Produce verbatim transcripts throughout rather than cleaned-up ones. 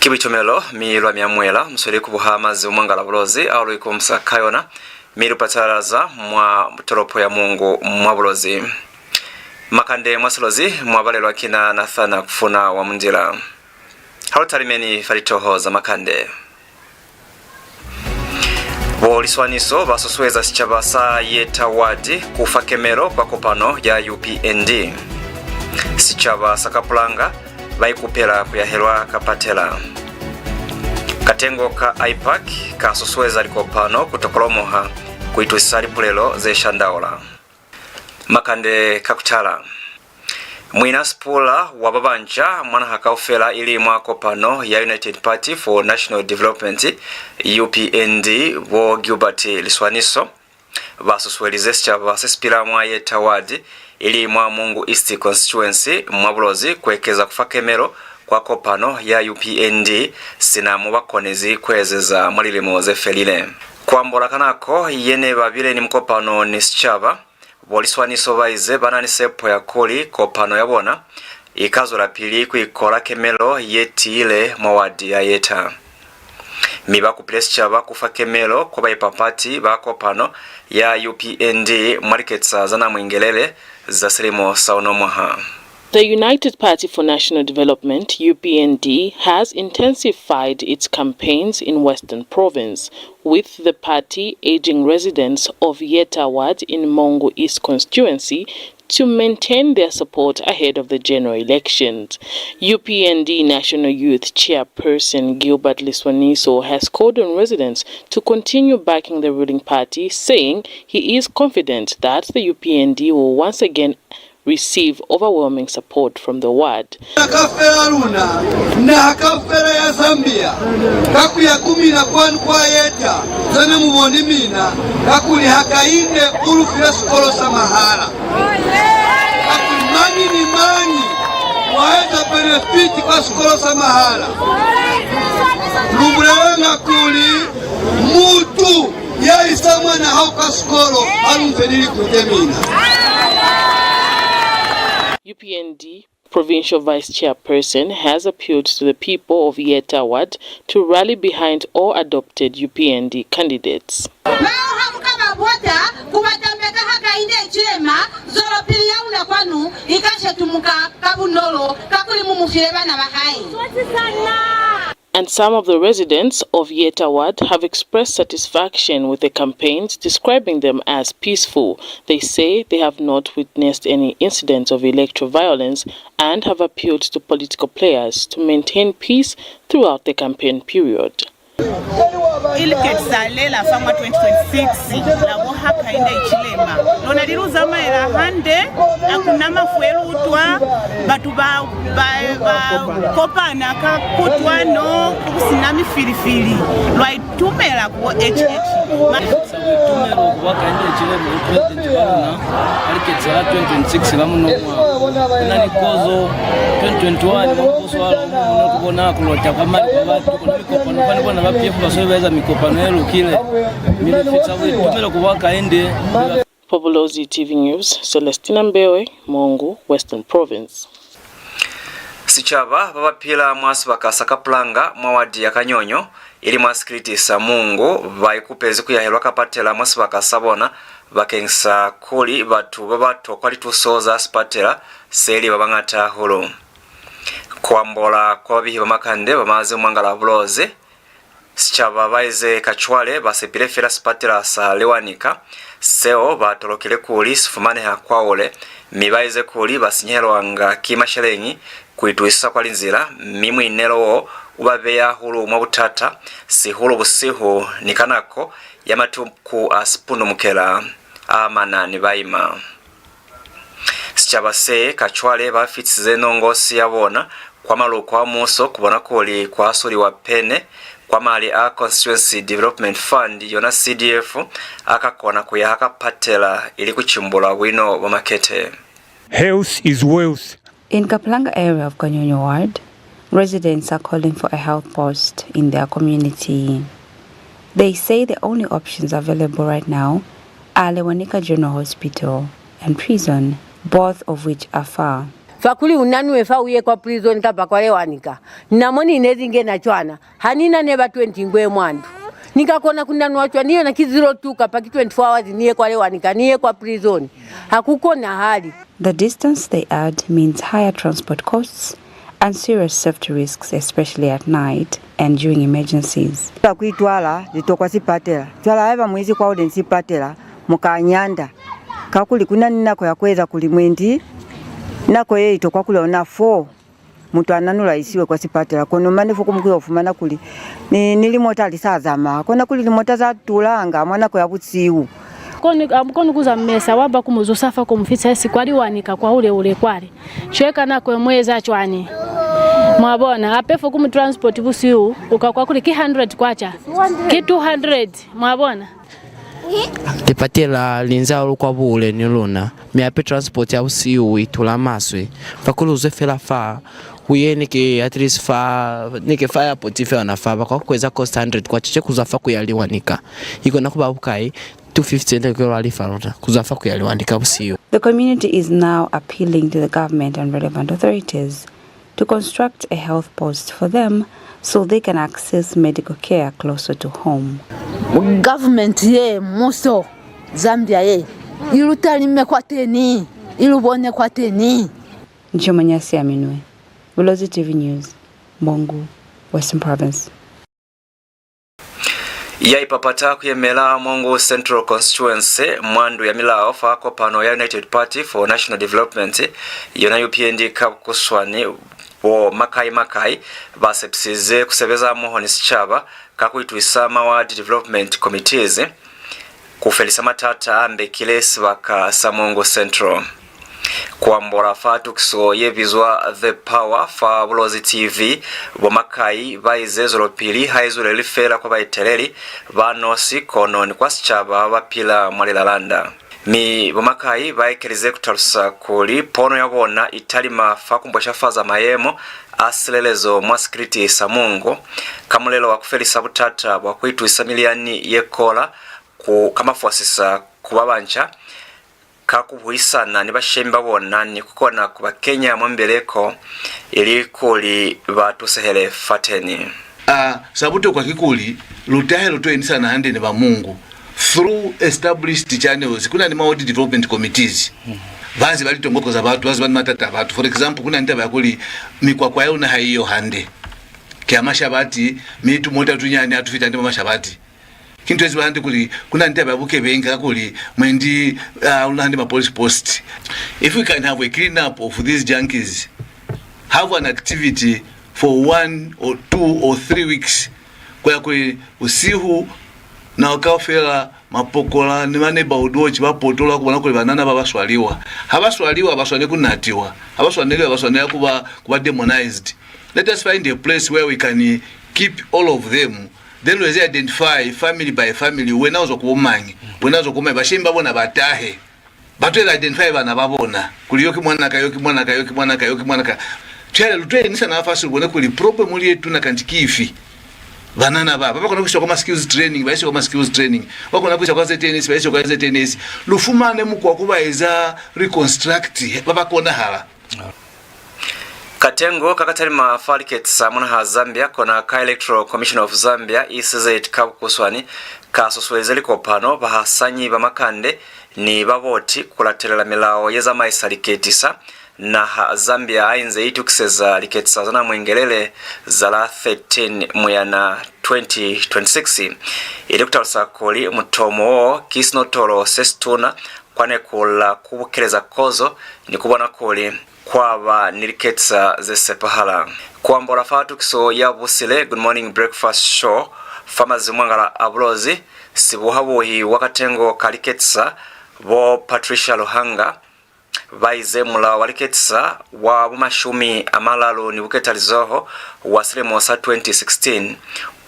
Ki buitumelo, mi lwa mi amuhela, mu sweli ku buha mazimumwangala Bulozi ao lu ikumusa ka yona, mi lu patalaza mwa tolopo ya Mongu mwa Bulozi. Makande mwa Silozi, mwa balelwa ki na Nathana Kufuna wa Mundila. Ha lu talimeni fa litoho za makande. Bo Liswaniso ba susueza sicaba sa Yeta Ward ku fa kemelo kwa kopano ya U P N D. Sicaba sa Kapulanga ba ikupela ku yahelwa kapatela. Katengo ka IPAC ka susueza likopano ku tokolomoha ku itusisa lipulelo ze shandaula. Makande ka ku tala. Muina Sipula wa ba banca mwa naha kaufela ili mwa kopano ya United Party for National Development, U P N D, bo Gilbert Liswaniso, ba susuelize sicaba se si pila mwa Yeta Ward, ili mwa Mongu East Constituency, mwa Bulozi, ku ekeza ku fa kemelo kwa kopano ya U P N D, sina mo ba konezi ku ezeza mwa lilimo ze felile. Ku ambola ka nako ye ne ba bile ni mukopano ni sicaba, bo Liswaniso ba ize ba na ni sepo ya kuli kopano ya bona i ka zwelapili ku ikola kemelo ye tiile mwa wadi ya Yeta. Mi ba kupile sicaba ku fa kemelo kwa baipapati ba kopano ya U P N D mwa liketsa za Namwingelele za silimo sa uno mwaha. The United Party for National Development, U P N D, has intensified its campaigns in Western Province, with the party urging residents of Yeta Ward in Mongu East constituency to maintain their support ahead of the general elections. U P N D National Youth Chairperson Gilbert Liswaniso has called on residents to continue backing the ruling party, saying he is confident that the U P N D will once again receive overwhelming support from the ward. Naha kaufela luna, naha kaufela ya Zambia, ka ku ya ku mina kwanu kwa Yeta, ze ne mu boni mina, kakuli Hakainde u lu file sikolo sa mahala. Kakuli mañi ni mañi wa eza benefit kwa sikolo sa mahala. Lu bulelanga kuli mutu ya isa mwana hao kwa sikolo ha lu mfe ni likute mina. U P N D Provincial Vice Chairperson has appealed to the people of Yeta Ward to rally behind all adopted U P N D candidates. Bao ha mu ka ba vota, ku ba tambeka Hakainde Hichilema, zwelopili ya luna kwanu i ka shetumuka ka bunolo, kakuli mu mu file bana ba hae. And some of the residents of Yeta Ward have expressed satisfaction with the campaigns, describing them as peaceful. They say they have not witnessed any incidents of electoral violence and have appealed to political players to maintain peace throughout the campaign period. Ili ketisa lela fa mwa twenty twenty-six la bo Hakainde Hichilema, lona li lu zamaela hande, ha ku na mafu e lu utwa, batu ba, ba, ba kopana ka kutwano ku si na mifilifili. Lwa itumela ku bo H H. Ma- Sa buitumelo ku ba Hakainde Hichilema, president wa luna, ha li ketisa la twenty twenty-six la munongwaha. Ku na ni kozo twenty twenty-one mwa mubuso wa luna, ku bona ku lota kwa mali kwa batu, ku na mikopano, fani bona ba P F ba sweli ba eza mikopano ye lukile. Mi lu fitisa buitumelo ku ba Hakainde. For Bulozi T V News, Celestina Mbewe, Mongu, Western Province. Sicaba ba ba pila mwa sibaka sa Kapulanga mwa wadi ya Kanyonyo, ili mwa sikiliti sa Mongu, ba ikupezi ku yahelwa kapatela mwa sibaka sa bona bakeng sa kuli batu ba ba tokwa lituso za sipatela se li ba bañata hahulu. Ku ambola kwa babihi ba makande ba mazimumwangala a Bulozi, sicaba ba ize ka cwale ba sepile fela sipatela sa Lewanika, seo ba tolokile kuli si fumaneha kwahule, mi ba ize kuli ba sinyehelwanga ki masheleñi ku itusisa kwa linzila, mi muinelo wo u ba beya hahulu mwa butata, sihulu busihu ni ka nako ya matuku a sipundumukela a amana ni baima. Sicaba se ka cwale ba fitisize nongosi ya bona kwa maluko a muuso ku bona kuli kwa suliwa pene kwa mali a Constituency Development Fund, yona C D F, a ka kona ku yaha kapatela ili ku cimbula buino bwa makete. Health is wealth. In Kapulanga area of Kanyonyo ward, residents are calling for a health post in their community. They say the only options available right now are Lewanika General Hospital and prison, both of which are far. Fa kuli u nanwe fa u ye kwa prison kapa kwa Lewanika. Na mo ni inezi nge na cwana. Ha ni na neba twenty ngwe mwa ndu. Ni ka kona ku nanwa cwani? Yona ki zero two kapa ki twenty-four hours ni ye kwa Lewanika, ni ye kwa prison. Ha ku konahali. The distance, they add, means higher transport costs and serious safety risks, especially at night and during emergencies. Za ku itwala li tokwa sipatela. Cwale haiba mu izi kwahule ni sipatela, mu ka nyanda. Kakuli ku na ni nako ya ku eza kuli mwendi nako ye i tokwa kuli ona fo mutu a nanulwa a isiwe kwa sipatela, kono mane fo ku mu ku yo fumana kuli ni, ni limota li sa zamaya. Kona kuli limota za tulanga mwa nako ya busihu. Koni, a mu koni ku zamesa wa ba ku mu zusa fa ku mu fitisa esi kwa Lewanika kwahule-hule kwale. Cwale ka nako ye mu eza cwañi? Mwa bona, hape fo ku mu transport busihu, u ka kwa kuli ki hundred kwacha, ki two hundred, mwa bona. Lipatela li nze hahulu kwa buhule ni luna, mi hape transport ya busihu i tula maswe. Fa kuli u zwe fela fa, u ye neke at least fa, neke fa airport fela na fa, ba kwa ku eza cost hundred kwacha ku zwa fa ku ya Lewanika. I kona ku ba bukai? Two fifty neke lwa lifa luna, ku zwa fa ku ya Lewanika busihu. The community is now appealing to the government and relevant authorities to construct a health post for them so they can access medical care closer to home. Government ye, muso, Zambia ye, i lu talime kwateni, i lu bone kwateni. Nchomanya siaminwe. Bulozi T V News, Mongu, Western Province. Ya ipapata ku yemela Mongu Central Constituency mwa ndu ya milao fa kopano ya United Party for National Development, yona U P N D ka bukuswani, bo Makai Makai ba sepisize ku sebeza hamoho ni sicaba ka ku itwisa ma ward development committees ku felisa matata a ambekile sibaka sa Mongu Central. Ku ambola fa tukiso ye bizwa The Power fa Bulozi T V, bo Makai ba ize zwelopili ha i zweleli fela kwa baeteleli ba nosi kono ni kwa sicaba ba ba pila mwa lilalanda. Mi bo Makai ba ekelize ku talusa kuli pono ya bona i talima fa ku mbweshafaza mayemo a silelezo mwa sikiliti sa Mongu ka mulelo wa ku felisa butata bwa ku itwisa milyani ye kola ku ka mafosisa ku ba banca ka ku buhisana ni bashemi ba bona ni ku kona ku ba kenya mwa mibeleko ili kuli ba tusehele fateni. A, sa butokwa kikuli lu tahe lu to enisana hande ni ba Mongu through established channels. Ku na ni ma ward development committees. Ba ziba litongoko za batu, ba ziba ni matata a batu. For example, ku na ni taba ya kuli mikwakwa ya luna ha i yo hande. Ki ya mashabati, mi tumota tunyani ha tu fita hande mwa mashabati. Ki nto ye ziba hande kuli ku na ni taba ya bukebenga, kuli mwendi, ah, u na hande ma police post. If we can have a clean up of these junkies, have an activity for one or two or three weeks, kwa ya kuli busihu nako kaufela mapokola ni ba neighborhood watch ba potoloha ku bona kuli banana ba ba swaliwa. Ha ba swaliwa, ba swanela ku natiwa. Ha ba swaneliwa, ba swanela ku ba, ku ba demonized. Let us find a place where we can keep all of them. Then we identify family by family. Wena u zwa ku bo mañi? Wena u zwa ku bo mañi? Bashemi ba bona ba tahe. Ba to identify bana ba bona. Kuli yo ki mwanaka, yo ki mwanaka, yo ki mwanaka, yo ki mwanaka. Cwale lu to enisana fafasi lu bone kuli problem li ye tuna kanti ki ifi. Banana ba, ba ba kona ku iswa kwa ma skills training, ba iswa kwa ma skills training. Ba kona ku iswa kwa Z N S, ba iswa kwa Z N S. Lu fumane mukwa ku ba eza reconstruct, ba ba konahala. Katengo ka ka talima fa liketisa mwa naha Zambia kona ka Electoral Commission of Zambia, E C Z ka bukuswani, ka susuelize likopano, bahasanyi ba makande ni baboti ku latelela milao ye zamaisa liketisa. Naha Zambia ha inze i itukiseza liketisa za namwengelele za la thirteen Muyana twenty twenty-six, ili ku talusa kuli mutomo wo ki sinotolo se situna kwa neku la ku bukeleza kozo ni ku bona kuli kwa ba ni liketisa ze sepahala. Ku ambola fa tukiso ya busile Good Morning Breakfast Show fa mazimwangala a Bulozi, sibuhabuhi wa katengo ka liketisa, bo Patricia Luhanga, ba ize mulao wa liketisa wa bumashumi a malalu ni buketalizoho wa silimo sa twenty sixteen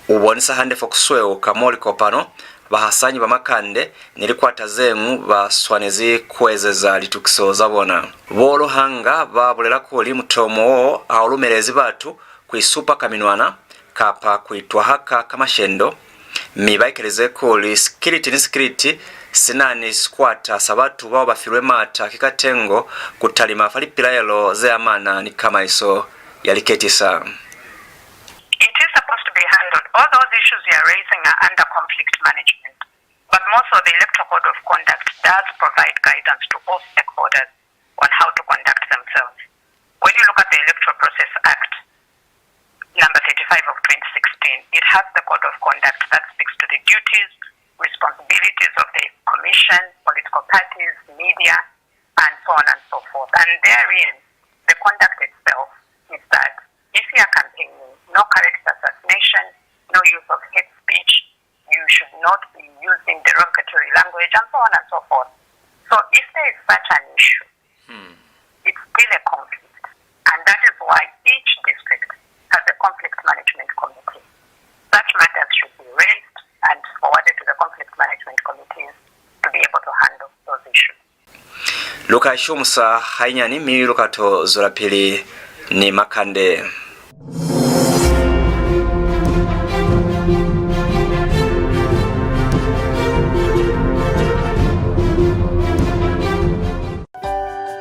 u bonisa hande fo ku sweu ka mo likopano, bahasanyi ba makande, ni likwata ze ñwi ba swanezi ku ezeza litukiso za bona. Bo Luhanga ba bulela kuli mutomo wo ha u lumelezi batu ku isupa ka minwana kapa ku itwahaka ka mashendo, mi ba ekeleze kuli sikiliti ni sikiliti sina ni sikwata sa batu bao ba filwe maata ki katengo ku talima fa lipilaelo ze amana ni kamaiso ya liketisa. It is supposed to be handled. All those issues you are raising are under conflict management. But more so, the Electoral Code of Conduct does provide guidance to all stakeholders on how to conduct themselves. When you look at the Electoral Process Act, number thirty-five of twenty sixteen, it has the code of conduct that speaks to the duties, responsibilities of the commission, political parties, media, and so on and so forth. And therein, the conduct itself is that if you are campaigning, no character assassination, no use of hate speech, you should not be using derogatory language, and so on and so forth. So if there is such an issue, it's still a conflict. And that is why each district has a conflict management committee. Such matters should be raised and forwarded to the conflict management committees to be able to handle those issues. Lu ka shumusa hainyani, mi lu ka to zwelapili ni makande.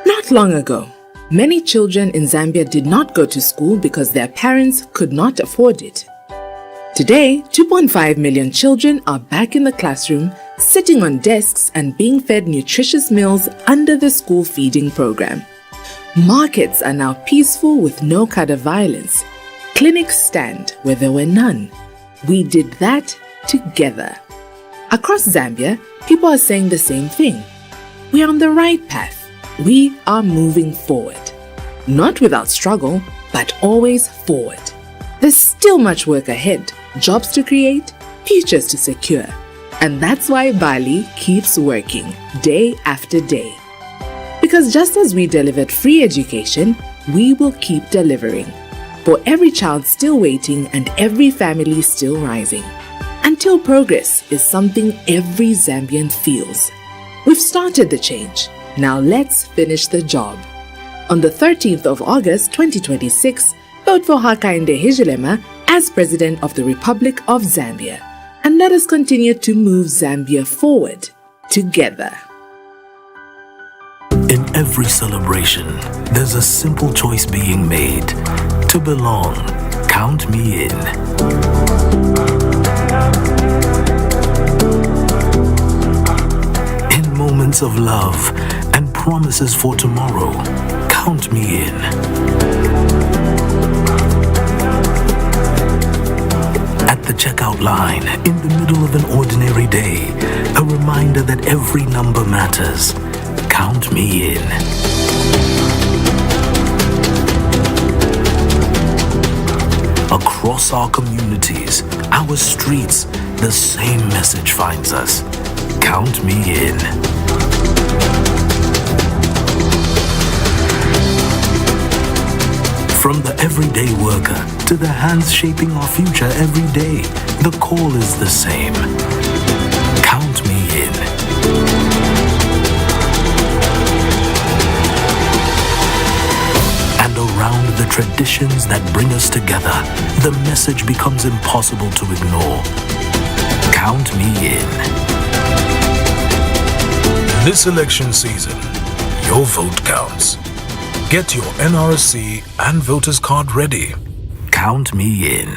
Not long ago, many children in Zambia did not go to school because their parents could not afford it. Today, two point five million children are back in the classroom, sitting on desks and being fed nutritious meals under the school feeding program. Markets are now peaceful with no cadre violence. Clinics stand where there were none. We did that together. Across Zambia, people are saying the same thing. We are on the right path. We are moving forward. Not without struggle, but always forward. There's still much work ahead, jobs to create, futures to secure. And that's why Bali keeps working day after day. Because just as we delivered free education, we will keep delivering. For every child still waiting and every family still rising. Until progress is something every Zambian feels. We've started the change. Now let's finish the job. On the thirteenth of August twenty twenty-six, vote for Hakainde Hichilema as President of the Republic of Zambia. And let us continue to move Zambia forward together. In every celebration, there's a simple choice being made. To belong, count me in. In moments of love and promises for tomorrow, count me in. At the checkout line, in the middle of an ordinary day, a reminder that every number matters. Count me in. Across our communities, our streets, the same message finds us. Count me in. From the everyday worker to the hands shaping our future every day, the call is the same. Count me in. And around the traditions that bring us together, the message becomes impossible to ignore. Count me in. This election season, your vote counts. Get your N R C and voter's card ready. Count me in.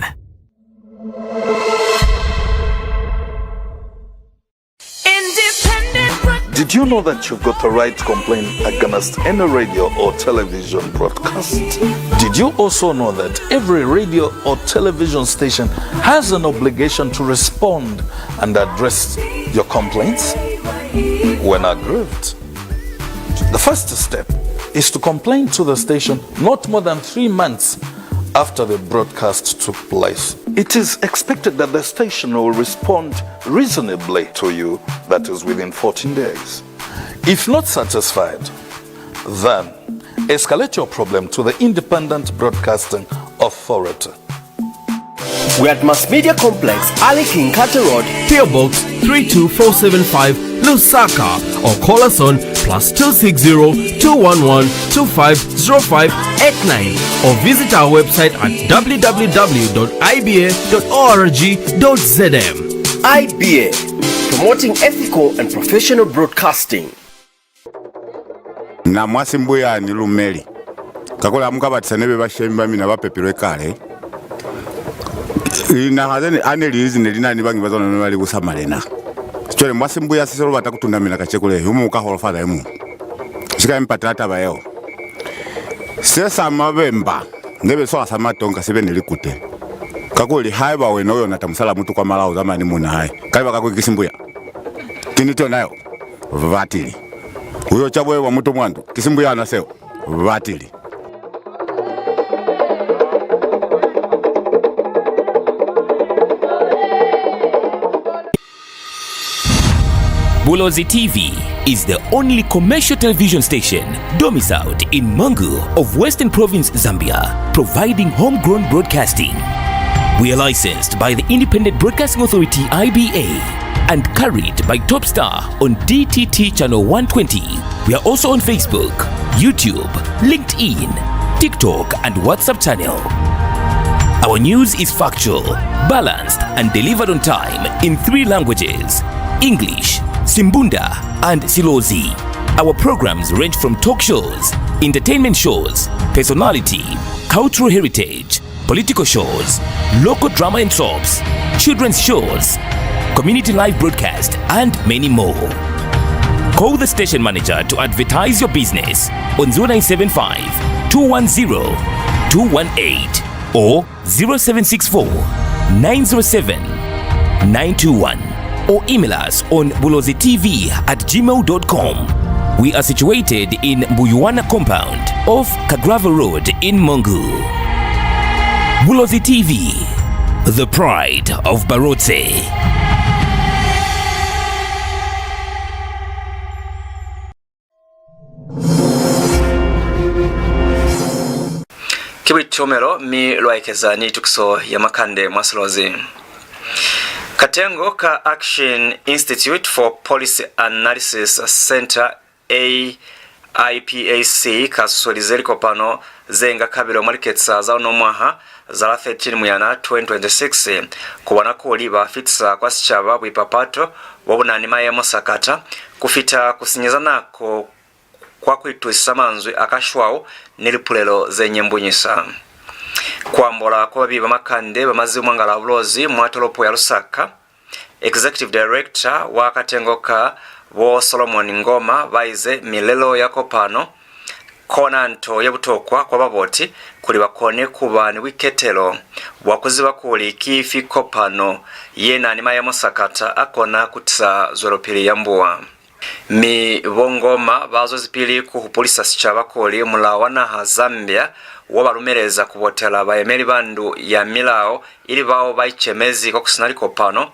Did you know that you've got the right to complain against any radio or television broadcast? Did you also know that every radio or television station has an obligation to respond and address your complaints when aggrieved? The first step is to complain to the station not more than three months after the broadcast took place. It is expected that the station will respond reasonably to you, that is, within fourteen days. If not satisfied, then escalate your problem to the Independent Broadcasting Authority. We're at Mass Media Complex, Ali King Carter Road, P O Box three two four seven five, Lusaka, or call us on plus two six zero, two one one, two five zero five eight nine, or visit our website at w w w dot i b a dot o r g dot z m. I B A, Promoting ethical and professional broadcasting. Na mwa Simbuya ni lumeli, kakuli ha mu ka batisa nebe bashemi ba mina ba pepilwe kale. Linaha ze ne, ha ne li izi ne li na ni bañi ba zona ne ba li busa malena. Cwale mwa Simbuya se, se lu bata ku tundamena kacenu le, yo muñwi u ka holofala yo muñwi. Sika mi patela taba yeo. Se sa Mabemba nebe swana sa Matonga, se be ne likute. Kakuli haiba wena u yo nata musala mutu kwa malao, u zamaya ni muuna hae. Ka libaka kuli ki Simbuya. Ki niti yona yeo. Batili. U yo ca buebe bwa mutu mwa ndu. Ki Simbuya yona seo. Batili. Bulozi T V is the only commercial television station domiciled in Mongu of Western Province, Zambia, providing homegrown broadcasting. We are licensed by the Independent Broadcasting Authority, I B A, and carried by Topstar on D T T channel one twenty. We are also on Facebook, YouTube, LinkedIn, TikTok, and WhatsApp channel. Our news is factual, balanced, and delivered on time in three languages: English, Simbunda, and Silozi. Our programs range from talk shows, entertainment shows, personality, cultural heritage, political shows, local drama and soaps, children's shows, community live broadcast, and many more. Call the station manager to advertise your business on zero nine seven five, two one zero, two one eight or zero seven six four, nine zero seven, nine two one, or email us on bulozi T V at gmail dot com. We are situated in Mbuyuwana compound off Kagrava Road in Mongu. Bulozi T V, the pride of Barotse. Ki buitumelo, mi lwa ekeza ni tukiso ya makande mwa Silozi. Katengo ka Action Institute for Policy Analysis Centre, A I P A C, ka susuelize likopano ze nga kabelo mwa liketsa za uno mwaha za la thirteen Muyana twenty twenty-six, ku bona kuli ba fitisa kwa sicaba buipapato bo bu na ni mayemo sakata, ku fita ku sinyeza nako kwa ku itusisa manzwi a kashwau ni lipulelo ze nyembunyisa. Ku ambola kwa babihi ba makande ba mazimumwangala a Bulozi mwa tolopo ya Lusaka, Executive Director wa katengo ka, bo Solomon Ngoma, ba ize milelo ya kopano kona nto ye butokwa kwa baboti kuli ba kone ku ba ni buiketelo bwa ku ziba kuli ki ifi kopano ye na ni mayemo sakata a kona ku tisa zwelopili ya mbuwa. Mi bo Ngoma ba zwezipili ku hupulisa sicaba kuli mulao wa naha Zambia wa ba lumeleza ku botela bayemeli ba ndu ya milao, ili bao ba icemezi kwa ku sina likopano,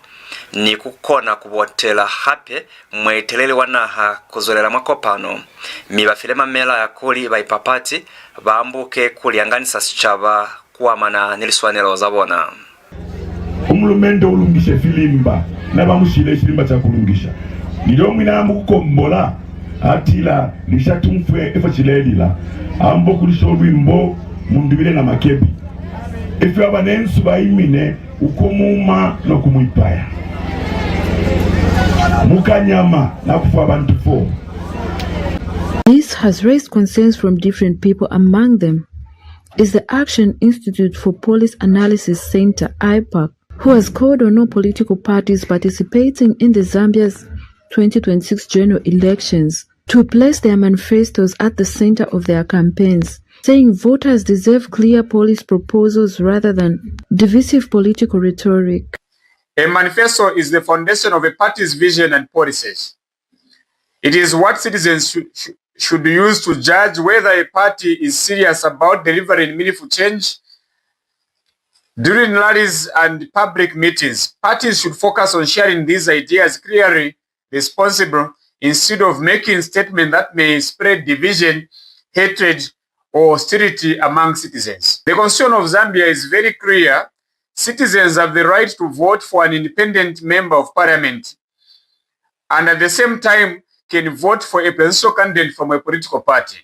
ni ku kona ku botela hape mueteleli wa naha ku zwelela mwa kopano, mi ba file mamela ya kuli baipapati ba ambuke ku lyanganisa sicaba ku amana ni liswanelo za bona. Umulumende u lungishe filimba, na ba mu shile shilimba ca ku lungisha. Ni lyo mwina mu ku kombola, a tila, lisha tumfwe efo cilelila, ambo ku lisho lwimbo, mu ndubile na makebi. Ifi aba ne nsu ba imine, u ku mu uma no ku mu ipaya. Mukanyama na ku fwa bantu fo. This has raised concerns from different people, among them is the Action Institute for Policy Analysis Center, I PAC, who has called on all political parties participating in the Zambia's twenty twenty-six general elections to place their manifestos at the center of their campaigns, saying voters deserve clear policy proposals rather than divisive political rhetoric. A manifesto is the foundation of a party's vision and policies. It is what citizens should, should, should use to judge whether a party is serious about delivering meaningful change. During rallies and public meetings, parties should focus on sharing these ideas clearly, responsibly, instead of making statements that may spread division, hatred, or hostility among citizens. The Constitution of Zambia is very clear. Citizens have the right to vote for an independent member of parliament and at the same time can vote for a presidential candidate from a political party.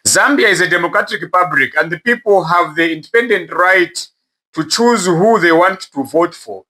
Zambia is a democratic republic and the people have the independent right to choose who they want to vote for.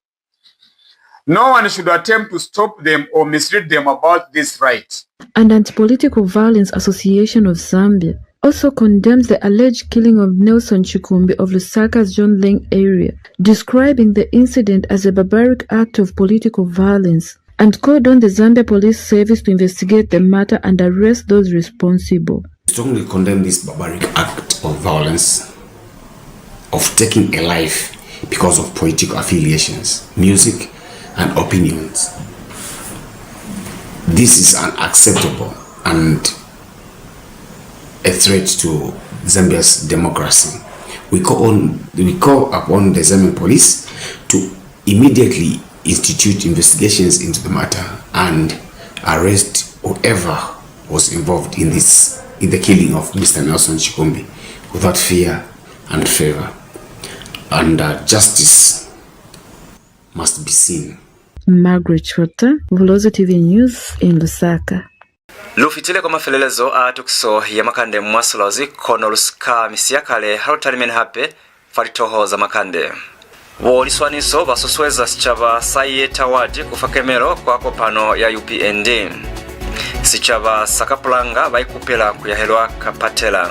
No one should attempt to stop them or mislead them about this right. And Anti-Political Violence Association of Zambia also condemns the alleged killing of Nelson Chikumbi of Lusaka's John Leng area, describing the incident as a barbaric act of political violence, and called on the Zambia Police Service to investigate the matter and arrest those responsible. Strongly condemn this barbaric act of violence, of taking a life because of political affiliations, music, and opinions. This is unacceptable and a threat to Zambia's democracy. We call on, we call upon the Zambian police to immediately institute investigations into the matter and arrest whoever was involved in this, in the killing of Mister Nelson Chikumbi, without fear and favor. And, uh, justice must be seen. Margaret Chota, Bulozi T V News in Lusaka. Lu fitile kwa mafelelezo a tukiso ya makande mwa Silozi, kono lu si ka mi siya kale ha lu talimeni hape fa litoho za makande. Bo liswaniso ba susueza sicaba sa Yeta Wadi ku fa kemelo kwa kopano ya U P N D. Sicaba sa Kapulanga ba ikupela ku yahelwa kapatela.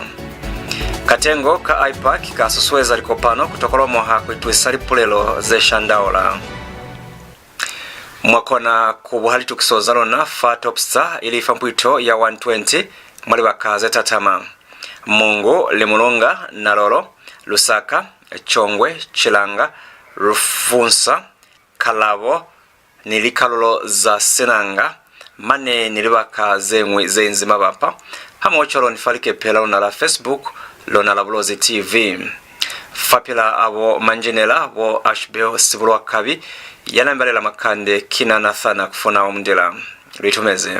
Katengo ka I PAC ka susueza likopano ku tokolomoha ku itusisa lipulelo ze shandaula. Mwa kona ku buha litukiso za luna fa Top Star, ili fa mpwito ya one twenty mwa libaka ze tatama: Mongu, Limulunga, Nalolo, Lusaka, Chongwe, Chilanga, Rufunsa, Kalabo, ni likalulo za Senanga, mane ni libaka ze ñwi ze nzi mabapa, hamohocwalo ni fa likepe la luna la Facebook, lona la Bulozi T V. Fapilaa bo manjinela, bo Ashbel Sibulwakabi, ya nambalela makande, ki na Nathana Kufuna wa Mundila. Lu itumezi.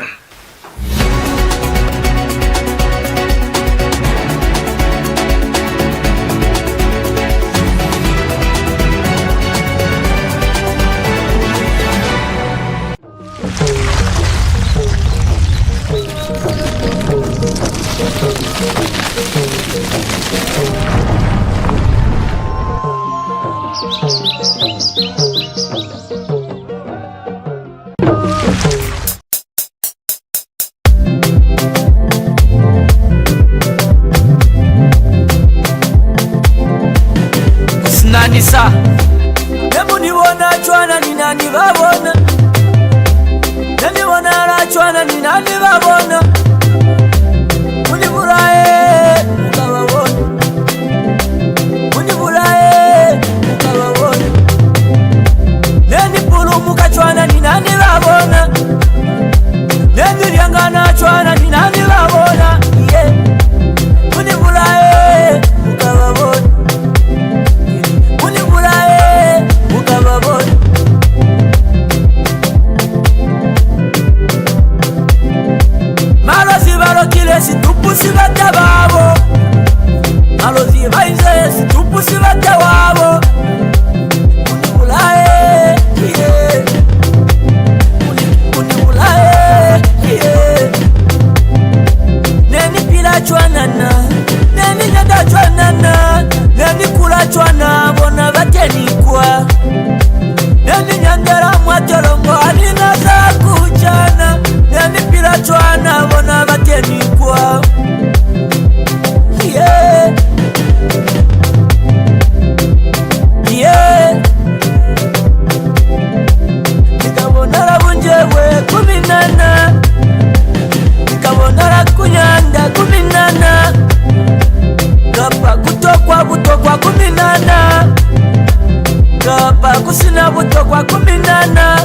Sinanisa. Ne mu ni bona cwana, ni na ni ba bona. Ne ni bonala cwana, ni na ni ba bona. Mu ni bulaye, mu ka ba bona. Mu ni bulaye, mu ka ba bona. Ne ni pulumuka cwana, ni na ni ba bona. Ne ni lyangana cwana, ni na ni ba bona. Yeah. Mu ni bulaye, mu ka ba bona. Mu ni bulaye, mu ka ba bona. Malozi ba lokile situpu si bata babo. Malozi ba inze situpu si bata wabo. Mu ni bulaye, yeah. Mu ni, mu ni bulaye, yeah. Ne ni pila cwanana, ne ni nyanda cwanana, ne ni kula cwana, bona ba teni kwa. Ne ni nyandela mwa tolongo, ha ni na za ku cana. Ne ni pila cwana, bona ba teni kwa. Yeah. Yeah. Ni ka bonala bunjebwe ku minana. Ni ka bonala ku nyanda ku minana. Kapa ku tokwa butokwa ku minana. Kapa ku si na butokwa ku minana.